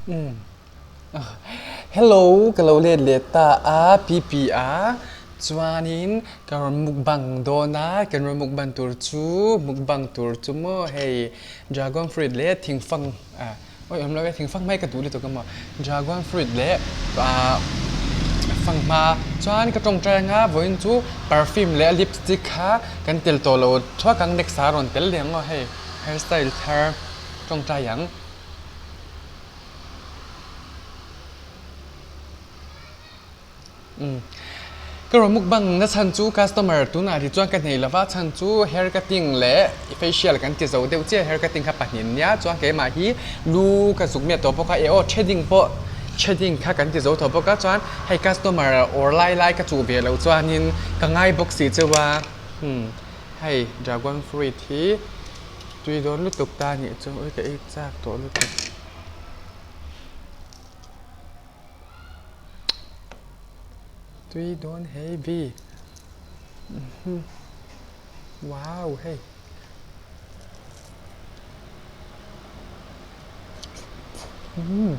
Umm Hello ka lo let leh ta a PP a chuanin ka rawn mukbang dawn a kan rawn mukbang tur chu mukbang tur chu maw hei dragon fruit leh thingfang ah awi awm lo e thingfang mai ka duh lutuk a maw dragon fruit leh ah fanghma chuan ka tawngtai anga vawiin chu perfume leh lipstick kha kan tel tawh lo thuak ang next ah a rawn tel leh ang aw hei hairstyle thar tawngtai ang. Ka rawn mukbang na chhan chu customer tunah ri chuan ka nei lova chhan chu hair cutting leh facial kan ti zo deuh chiah hair cutting kha pahnih nia chuan keimah hi lu ka zuk miah tawh bawk a eh aw threading pawh threading kha kan ti zo tawh bawk a chuan hei customer awr lai lai ka chuh ve loh chuanin ka ngai bawk si cheu a hei dragon fruit hi tui dawn lutuk ta nih chu ui ka ei chak tawh lutuk. Tui dawn heavy wow hei umm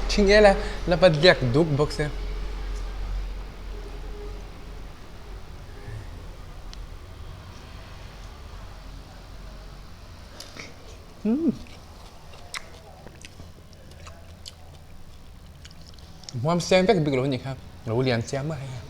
thing ela la va liak duk bawk se. Hmuam seng vek bik lo a nih kha lo lian chiang mai a.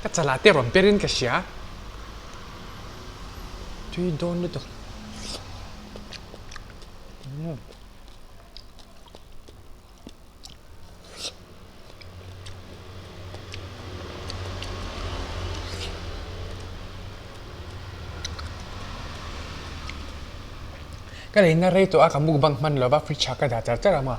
Ka chalah te rawn perin ka hria. Tui dawn lutuk. Ka leina rei tawh a ka mukbang hman lova fridge ah ka dah char char ang a.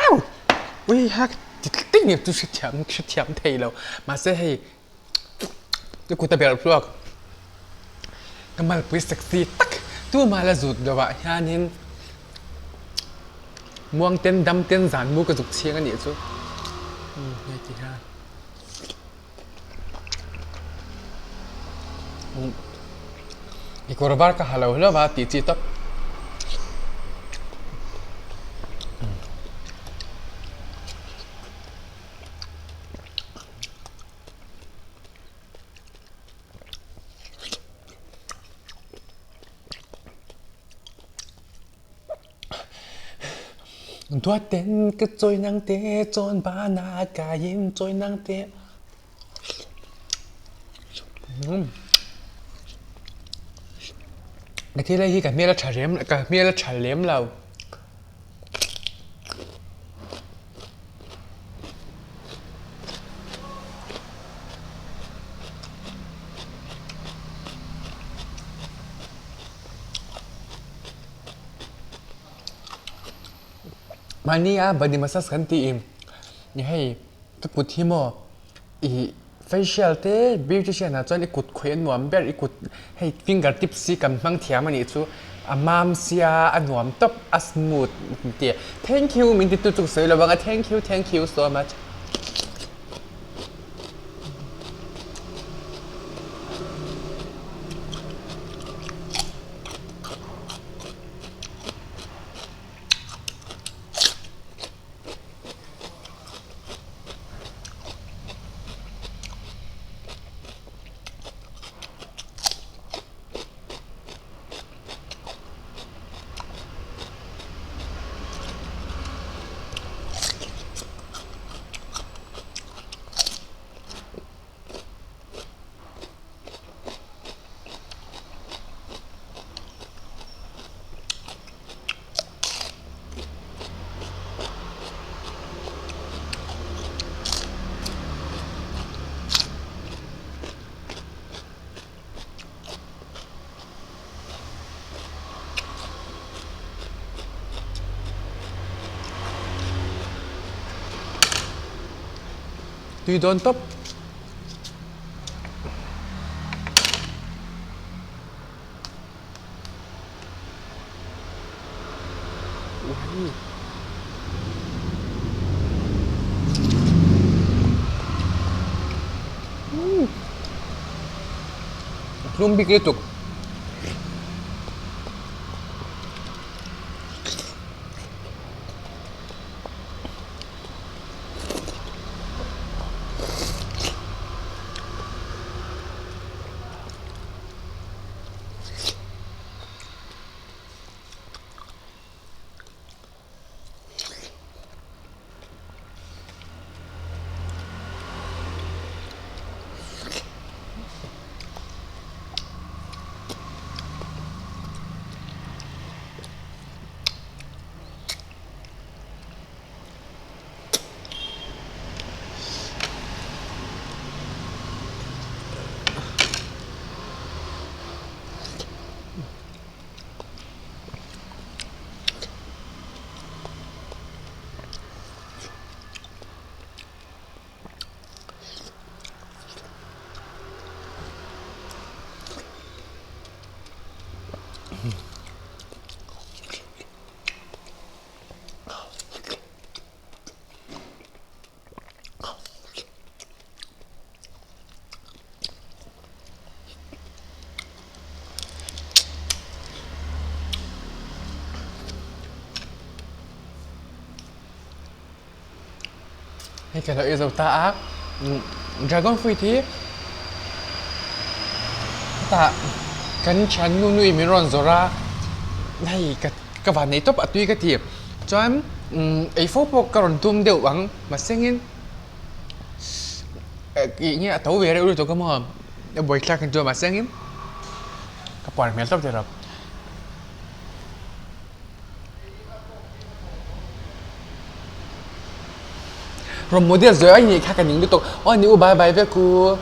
Au! Ui ha ti nge chu hrethiam hrethiam thei lo mahse hei ka kut a berh hluak ka malpui sexy tak tumah la zut lo ah hianin Muang ten dam ten zan mu ka zuk chhing a nih chu. Hei ti hian. I kawr var ka ha lo hlauh a tih chi tawp. Duat ten ka cawi nang te cawn ba na ka in cawi nang te. Ka thil hi ka hmel a tha rem ka hmel a tha lem lo. Mahni a body massage kan tih i hei ka kut hi maw ih facial te beautician ah chuan i kut khawih a nuam ber i kut hei finger tips hi kan hmang thiam a nih chu a mam sia a nuam tawp a smooth tih thank you min ti tu chu ka sawi lo vang a thank you thank you so much. Tui dawn tawp. Tlum bik lutuk. Hei ka lo ei zo ta a, dragon fruit hi hetah kan thiannu nu in min rawn zawrh a, hei ka van nei tawp a tui ka ti. Chuan ei fo pawh ka rawn tum deuh ang mahsengin ih nge a to ve reuh lutuk a maw a buaithlak hi chuan mahsengin ka puan hmel tawp teh rawh. Rawn model zawih a nih kha ka ning lutuk aw ni u bye bye vek u.